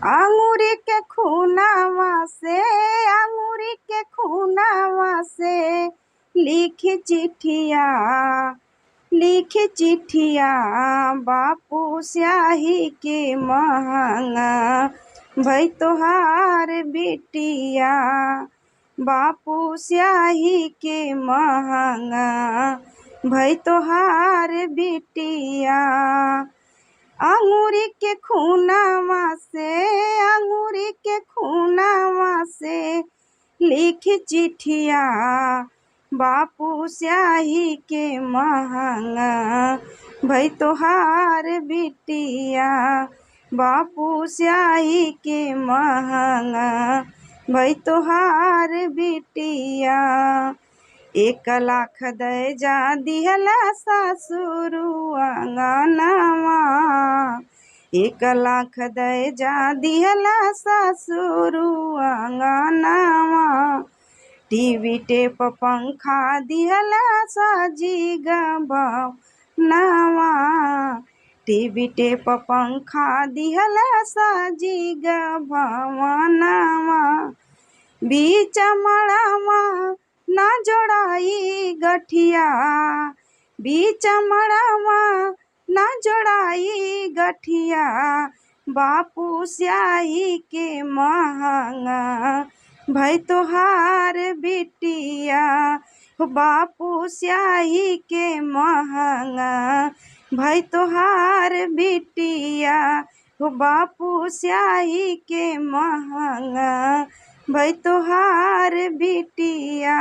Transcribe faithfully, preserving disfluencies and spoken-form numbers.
आंगुरी के खूनावा से, आंगुरी के खूनावा से लिखी चिट्ठिया, लिखी चिट्ठिया, बापू स्याही के महंगा भई तोहार बिटिया, बापू स्याही के महंगा भई तोहार बिटिया। आंगुरी के खूनावा से, आंगुरी के खूनावा से लिखी चिट्ठिया, बापू स्याही के महंगा भई तोहार बिटिया, बापू स्याही के महंगा भई तोहार बिटिया। एक लाख दहेजा दिहला सासुरु अंगनवा, एक लाख दहेजा दिहला सासुरु अंगनवा, टीवी टेप पंखा दिहला साजी ग भवनवा, टीवी टेप पंखा दिहला साजी ग भवनवा, बीच मड़वा ना जोड़ाई गठिया, बीच मड़वा ना जोड़ाई गठिया, बापू स्याही के महंगा भई तोहार बिटिया, हो बापू स्याही के महंगा भई तोहार बिटिया, हो बापू स्याही के महंगा भई तोहार बिटिया।